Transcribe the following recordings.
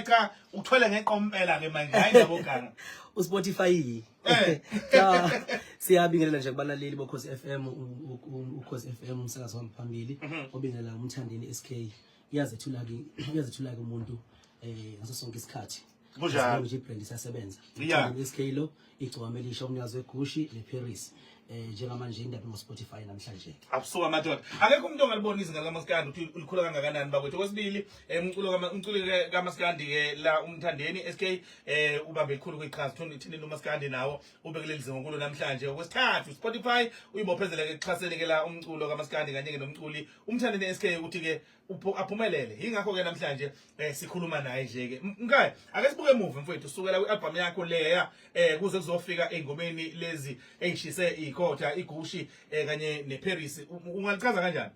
Cha, uthwele ngeqompela ke manje, hayi ndaba oganga. uSpotify. Cha, siyabingelela nje kubalaleli boKhozi FM, uKhozi FM umsakazo wami phambili, obingelela uMthandeni SK. Iyazethula ke umuntu ngaso sonke isikhathi. Kunjalo. Nje ibrand isasebenza. Umthandeni SK lo, igcokama elisha, umnikazi weGucci neParis. Njengamanje indaba ngo Spotify namhlanje. Abusuka madoda. Akekho umuntu ongalibona izinga likaMaskandi ukuthi ulikhula kangakanani, bakwethu. Okwesibili, umculo kaMaskandi ke la, uMthandeni SK ubambe elikhulu kwiqhaza thini thini uMaskandi nawo ube kuleli zinga kulo namhlanje. Okwesithathu, Spotify uyibophezele ke ekuxhaseni ke la umculo kaMaskandi kanye ke nomculi uMthandeni SK ukuthi ke aphumelele. Yingakho ke namhlanje sikhuluma naye nje ke. Mkhaya, ake sibuke emuva mfowethu, sukela kwi-album yakho leya kuze kuzofika ey'ngomeni lezi ey'shise ikhotha, iGucci kanye neParis. Ungalichaza kanjani?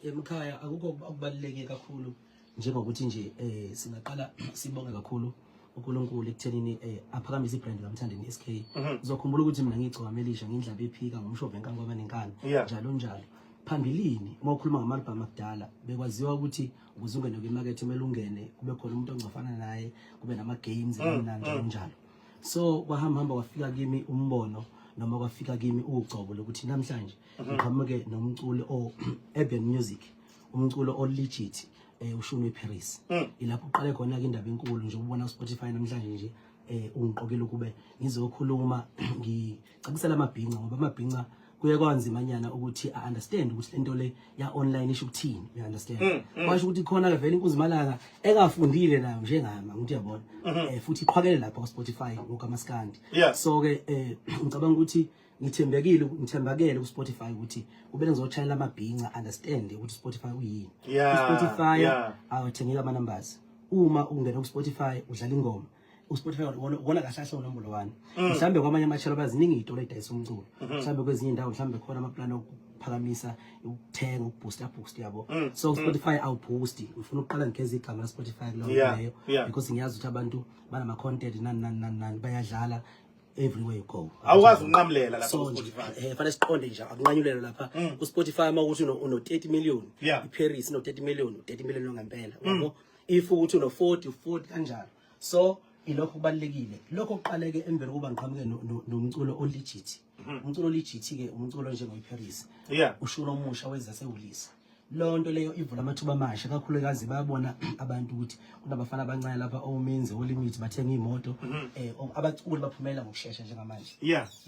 Emkhaya, akukho okubaluleke kakhulu njengokuthi nje singaqala sibonge kakhulu uNkulunkulu ekuthenini aphakamise ibrand kaMthandeni SK. Uzokhumbula ukuthi mina ngigcokama elisha, ngindlaba ephika ngomshova enkankoma nenkani, njalo njalo. Phambilini uma ukhuluma ngama-album akudala, bekwaziwa ukuthi ukuze ungene kwimakethe kumele ungene kube khona umuntu ongcofana naye, kube nama-games nani, njalo njalo. So kwahamba hamba kwafika kimi umbono, noma kwafika kimi ugcobo lokuthi namhlanje ngiqhamuke nomculo o urban music, umculo o legit, ushuni weParis. Ilapho uqale khona ke indaba enkulu nje ubona uSpotify namhlanje nje ungiqokile ukube ngizokhuluma, ngicabisela amabhinca, ngoba amabhinca kuye kwanzimanyana ukuthi a understand ukuthi lento le ya online isho ukuthini, you understand? Kwasho ukuthi khona ke vele inkunzimalanga engafundile nayo njengami, ngithi uyabona, futhi iqhwakele lapha ku Spotify ngokaMaskandi. So ke ngicabanga ukuthi ngithembekile, ngithembakele ku Spotify ukuthi kube ngizochayela amabhinca understand ukuthi Spotify uyini. Spotify awuthengeka ama numbers. Uma ungena ku Spotify udlala ingoma, uSpotify wona kahle kahle unombolo 1. Mhlambe kwamanye ama-channel baziningi iy'tolo ey'dayisa umculo, mhlambe kwezinye indawo mhlambe khona amaplani okuphakamisa ukuthenga, ukuboosta boost, yabo. So uSpotify awuboosti. Ngifuna ukuqala ngigeza igama la-Spotify kuleyo leyo because ngiyazi ukuthi abantu banama-content, nani nani nani nani, bayadlala everywhere you go. Awukwazi ukunqamulela lapha So ku nje Spotify. Fanele siqonde nje, akunqanyulelwa lapha ku-Spotify. Uma ukuthi uno 30 million, iParis ino 30 million, 30 million ngempela, yabo. If ukuthi uno 40, 40 kanjalo. So ilokho kubalekile, lokho kuqaleke emveni kokuba ngiqhamuke nomculo o-legit. Umculo legit ke umculo njengoyiParis, ushuni omusha wezasewulisa. Leyo nto leyo ivula amathuba amasha kakhulukazi. Bayabona abantu ukuthi kunabafana abancane lapha, omenzi olimit, bathenga iy'moto, abaculi baphumela ngokushesha njengamanje.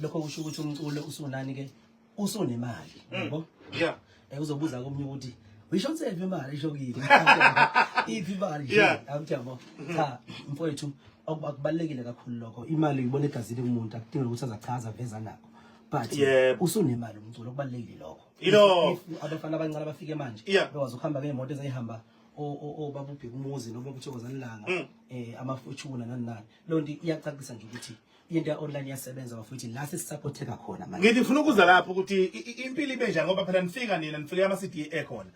Lokho kusho ukuthi umculo usunani ke, usunemali, yabo. Uzobuza komunye ukuthi uyishonsephi imali, isho kini iphi imali nje? Akuthi yabo, cha mfowethu, akubalulekile kakhulu lokho. Imali uyibona egazini kumuntu, akudingeki ukuthi azachaza veza nakho, but usunemali umculo, okubalulekile lokho. Yilokho. If abafana abancane abafike manje bekwazi ukuhamba ngey'moto ezayihamba obaba uBheka umuzi noma uButhokozani Langa, ama-Fortuner, nani nani, leyo nto iyacacisa nje ukuthi into ya-online iyasebenza bafowethu, la sesisupporteka khona manje. Ngithi ngifuna ukuza lapho ukuthi impilo ibe njani, ngoba phela nifika nina nifike ama CD ekhona.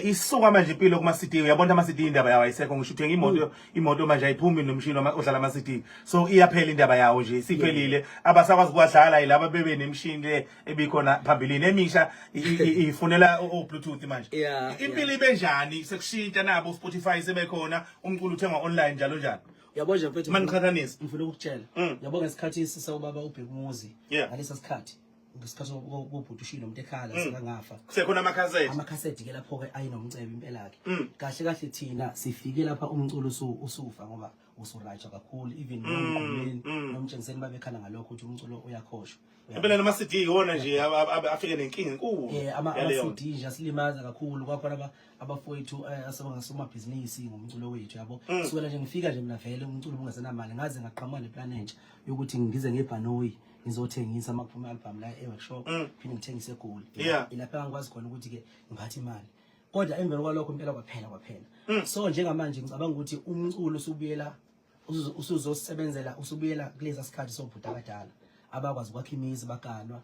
Isuka manje impilo kuma CD, uyabona ama CD indaba yawo ayisekho. Ngisho uthenga imoto, imoto manje ayiphumi nomshini odlala ama CD. So iyaphela indaba yawo nje, isiphelile. Abasakwazi ukwadlala yilaba bebe nemishini le ebikhona phambilini, emisha ifunela o Bluetooth manje. Impilo ibe njani sekushintsha nabo Spotify sebekhona, umculo uthengwa online, njalo njalo? Yabo nje mfethu, Maniqhathanisa. Ngifuna ukukutshela, yabo, ngesikhathi sisawubaba uBheka umuzi, ngalesa sikhathi, ngesikhathi kobhuti ushilo umuntu ekhala sekangafa, Kusekhona amakhasethi. Amakhasethi ke lapho-ke ayinomcebo impela-ke. Kahle kahle thina sifike lapha umculo usufa ngoba usurayitsha kakhulu, even nomgqumeni nomtshengiseni babekhala ngalokho ukuthi umculo uyakhoshwa. Impela nama CD iwona nje afike nenkinga enkulu. Ama CD nje asilimaza kakhulu. Kwakhona abafowethu asebangasomabhizinisi ngomculo wethu, yabo. Sukela nje ngifika nje mina vele umculo bungasenamali, ngaze ngaqhamuka neplan entsha yokuthi ngize ngebhanoyi ngizothengisa uma kuphuma i-album la e-workshop, phinde ngithengise eGoli. Ilapha engikwazi khona ukuthi-ke ngiphathe imali, kodwa emveni kwalokho impela kwaphela kwaphela. So njengamanje ngicabanga ukuthi umculo usubuyela, usuzosebenzela, usubuyela kuleza sikhathi sobhuti abadala abakwazi ukwakha imizi, baganwa,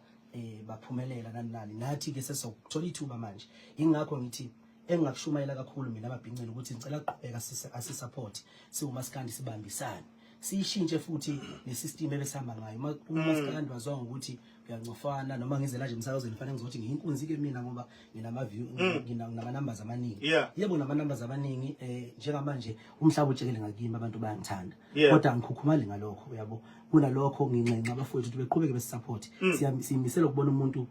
baphumelela, nani nani. Nathi ke sesokuthola ithuba manje. Ingakho ngithi engingakushumayela kakhulu mina amabhinceni ukuthi ngicela ukuqhubeka asisupport siwumaskandi, sibambisane. Siyishintshe futhi nesystem ebesihamba ngayo. Umaskandi waziwa ngokuthi uyancofana, noma ngize la nje emsakazweni fanele ngizothi ngiyinkunzi ke mina ngoba nginama view, nginama numbers amaningi. Yebo, nama numbers amaningi, njengamanje umhlaba utshekele ngakimi, abantu bayangithanda. Kodwa angikhukhumali ngalokho, uyabo. Kunalokho nginxenxa abafowethu ukuthi beqhubeke besisupport. Siyimisela ukubona umuntu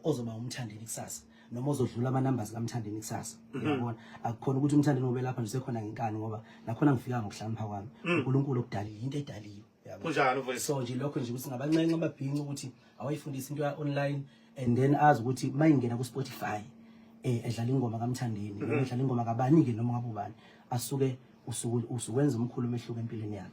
ozoba uMthandeni kusasa noma ozodlula ama-numbers kaMthandeni kusasa, uyabona. Akukhona ukuthi uMthandeni ube lapha nje sekhona ngenkani, ngoba nakhona ngifika ngokuhlakanipha kwami. uNkulunkulu okudalile, into edaliwe, uyabo. Kunjalo, mfowethu. So nje lokho nje ukuthi ngabanxenxa amabhinci ukuthi awayifundise into ya-online and then azi ukuthi uma ingena ku-Spotify, edlala ingoma kaMthandeni noma edlala ingoma kabani-ke noma ngabe ubani, asuke usuku usukwenza umkhulu umehluko empilweni yakhe.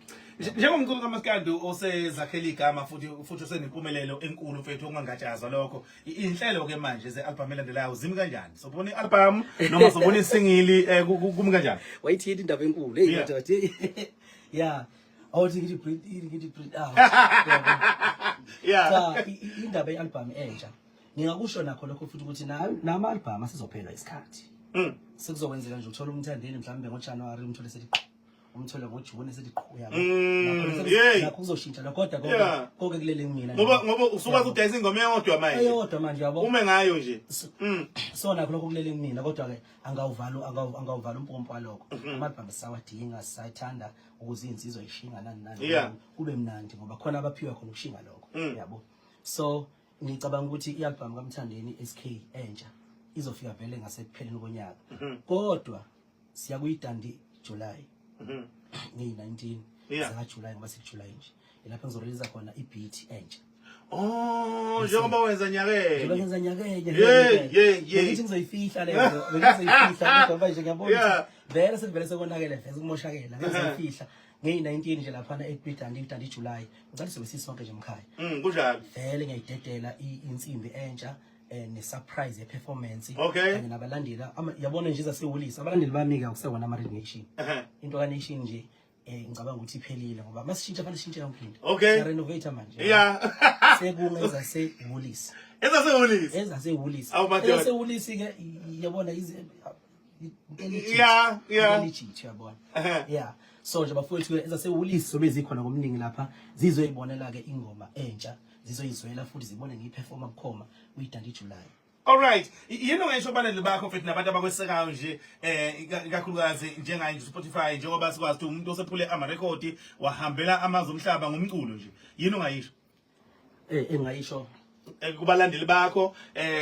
Njengomculo kaMaskandi osezakhela igama futhi osenempumelelo enkulu, mfethu, okungangatshazwa lokho, inhlelo ke manje ze-album elandelayo zimi kanjani? Sobona i-album noma sobona isingili, kumi kanjani? Wayithini indaba enkulu, hey. Madoda, ya, awuthi ngithi breathe in, ngithi breathe out. Cha, indaba ye-album entsha, ngingakusho nakho lokho futhi ukuthi nama-album asizophela isikhathi. Sekuzokwenzeka nje uthola uMthandeni mhlawumbe ngoJanuary, umthole sethi qhu, umthole ngoJune sethi qhu, uyabo. Nakho kuzoshintsha lokho, kodwa konke konke kulele kumina. Ngoba usukwazi ukudayisa ingoma eyodwa manje. Eyodwa manje, yabo. Ume ngayo nje. So nakho lokho kulele kumina, kodwa ke angawuvala umpompo walokho. Ama-album sisawadinga, sisayithanda ukuze iy'nsizwa ishinga nani nani. Kube mnandi ngoba khona abaphiwa khona ukushinga lokho, yabo. So ngicabanga ukuthi i-album kaMthandeni SK entsha izofika vele ngasekupheleni konyaka, kodwa siya kuyiDundee July ngeyi-19 zakaJuly, ngoba sikuJuly nje, ilapho engizoreleasa khona i-beat entsha. Oh, njengoba wenza nyakenye. Njengoba ngenza nyakenye. Yeah, yeah, yeah. Bengithi ngizoyifihla leyo, bengizoyifihla, kodwa manje ngiyabona ukuthi vele sekuvele sekonakele, vele sekumoshakele, ngizoyifihla ngeyi-19 nje laphana eDundee, Dundee July. Ngicela sizobe sisonke nje mkhaya. Kunjalo. Vele ngiyayidedela insimbi entsha ne-surprise ye-performance kanye nabalandeli. Yabona nje zasewulisa abalandeli bami-ke, akusekona ama-Red Nation. Into ka-Nation nje, ngicabanga ukuthi iphelile, ngoba masishintsha fanele sishintshe yonke into. Siyarenovate manje. Sekungezasewulisa. Ezasewulisa. Ezasewulisa. Awu, madoda. Ezasewulisi-ke, yabona legit, uyabona. Yeah, so nje bafowethu, ezasewulisi zobe zikhona ngomningi lapha, zizoyibonela-ke ingoma entsha, zizoyizwela futhi zibone ngiyiperforma bukhoma kwiDundee July. Alright, yini ongesho kubalandeli bakho, mfethu, nabantu abakwesekayo nje, ikakhulukazi njengaye nje Spotify, njengoba sikwazi ukuthi umuntu osephule amarekhodi wahambela amazwe omhlaba ngomculo nje. Yini ongayisho? Engayisho Kubalandeli bakho,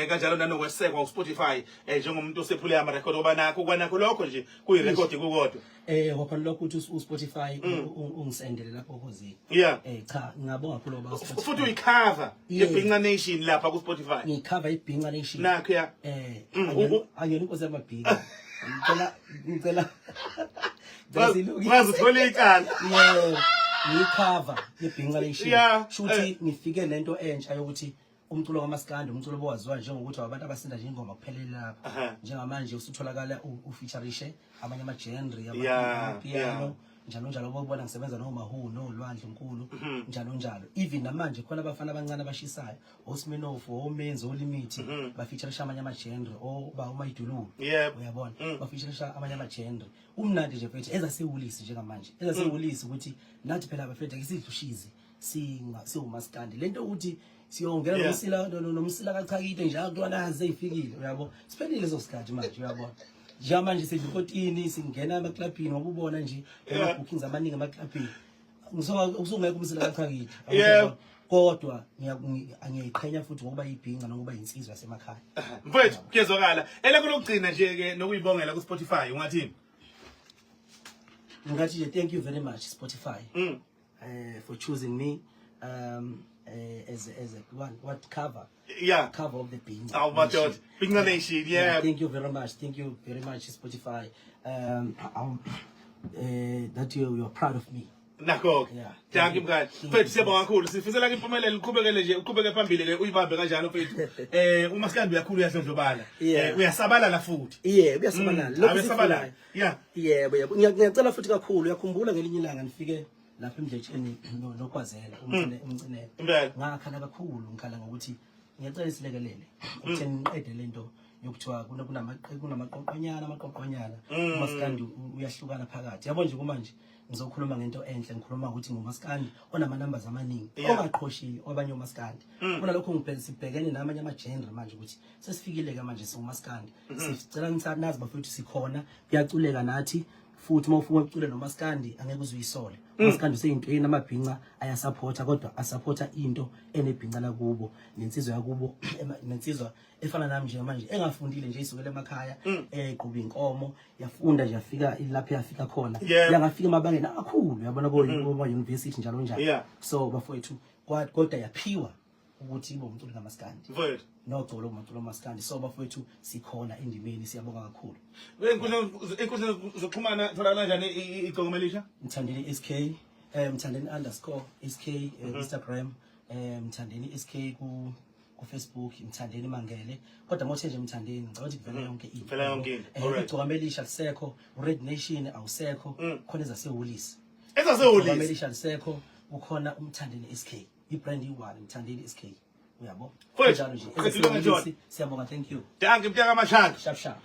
kanjalo nanokwesekwa uSpotify, njengomuntu osephule amarekhodi, ngoba nakho kwanakho lokho nje kuyirekhodi kukodwa. Ngokhona lokho ukuthi uSpotify ungisendele lapho okhozini. Cha, ngingabonga kakhulu ngoba uSpotify Futhi uyicover yeBhinca Nation lapha ku Spotify. Ngiyicover iBhinca Nation. Nakho ya. Angiyona inkosi yamabhinca. Ngicela ngicela silungise. Wazi uthola icala. Yebo. Ngiyicover yeBhinca Nation. Shuthi ngifike nento entsha yokuthi umculo kaMaskandi, umculo owaziwa njengokuthi abantu abasinda nje ingoma kuphelele lapha. Njengamanje usutholakala ufeaturishe amanye ama-genre, amapiano, njalo njalo, bobona ngisebenza noMahu noLwandle Nkulu, njalo njalo. Even namanje khona abafana abancane abashisayo, oSminoff, oMenzi, oLimit, bafeaturisha amanye ama-genre, oba uMayidululu. Uyabona, bafeaturisha amanye ama-genre. Umnandi nje mfethu ezasewulisi njengamanje, ezasewulisi ukuthi nathi phela bafethu ake sidle ushizi, singa siwumaskandi lento ukuthi siyongena nomsila nomsila kachakide nje akutwana seyifikile, uyabo. Siphelile leso sikhathi manje, uyabona. Njengamanje sidla ikotini, singena emaklabhini, ngoba ubona nje ama-bookings amaningi emaklabhini, ngisuka usungekho umsila kachakide. Kodwa ngiyayiqhenya futhi ngokuba yibhinca nokuba yinsizwa yasemakhaya. Mfethu, kuyezwakala. Elakho lokugcina nje ke nokuyibongela ku Spotify, ungathini? Ngathi nje thank you very much Spotify for choosing me as a one what cover cover of the Bhinca. Awu madoda. Bhinca Nation, yeah. Thank you very much, thank you very much Spotify, that you're proud of me. Nakho ke. Thank you mkhaya. Mfethu, siyabonga kakhulu. Sifisela ke impumelelo, uqhubekele nje, uqhubeke phambili ke, uyibambe kanjalo mfethu. Umaskandi uyakhula, uyadlondlobala. Uyasabalala futhi. Yeah, kuyasabalala. Lokhu uyasabalala. Yeah. Yebo. Ngiyacela futhi kakhulu, uyakhumbula ngelinye ilanga nifike lapha emdletsheni nokwazela umcinelo. Impela. Ngakhala kakhulu, ngikhala ngokuthi ngiyacela isilekelele ukutheni ngiqede lento. Yokuthiwa kunamaqoqonyana, amaqoqonyana, umaskandi uyahlukana phakathi, yabo nje. Kumanje ngizokhuluma ngento enhle, ngikhuluma ukuthi ngumaskandi onama-numbers amaningi, ongaqhoshile abanye omaskandi. Kunalokho sibhekene namanye ama-genre manje ukuthi sesifikile-ke manje, siwumaskandi. Sicela nazi bafethu, sikhona, kuyaculeka nathi futhi. Uma ufuna ukucula nomaskandi, angeke uze uyisole. Umaskandi useyintweni, amabhinca ayasaphotha, kodwa asaphotha into enebhinca lakubo nensizwa yakubo, nensizwa efana nami njengamanje, engafundile nje, isukela emakhaya, eqhuba inkomo, yafunda nje, yafika lapho yafika khona, yangafika emabangeni amakhulu, yabona, ko university, njalo njalo. So bafowethu, kodwa yaphiwa ukuthi ibe umculi kamaskandi Mfowethu. Nogcobo lokumculo maskandi. So bafowethu, sikhona endimeni, siyabonga kakhulu. Enkundleni zokuxhumana tholakala kanjani Igcokama Elisha? Mthandeni SK, Mthandeni_SK, Instagram, Mthandeni SK ku Facebook, Mthandeni Mangele, kodwa mothe nje Mthandeni, ngicabanga ukuthi kuvela yonke into. Kuvela yonke into. Igcokama Elisha lisekho, Red Nation awusekho, khona ezasehholisi. Ezasehholisi. Igcokama Elisha lisekho, kukhona uMthandeni SK, ibrand iyi-one, Mthandeni SK, uyabo. Mfowethu, Njalo nje. qedile ngejona. Siyabonga, thank you. Dankie, mntaka Mashaka. Sharp sharp.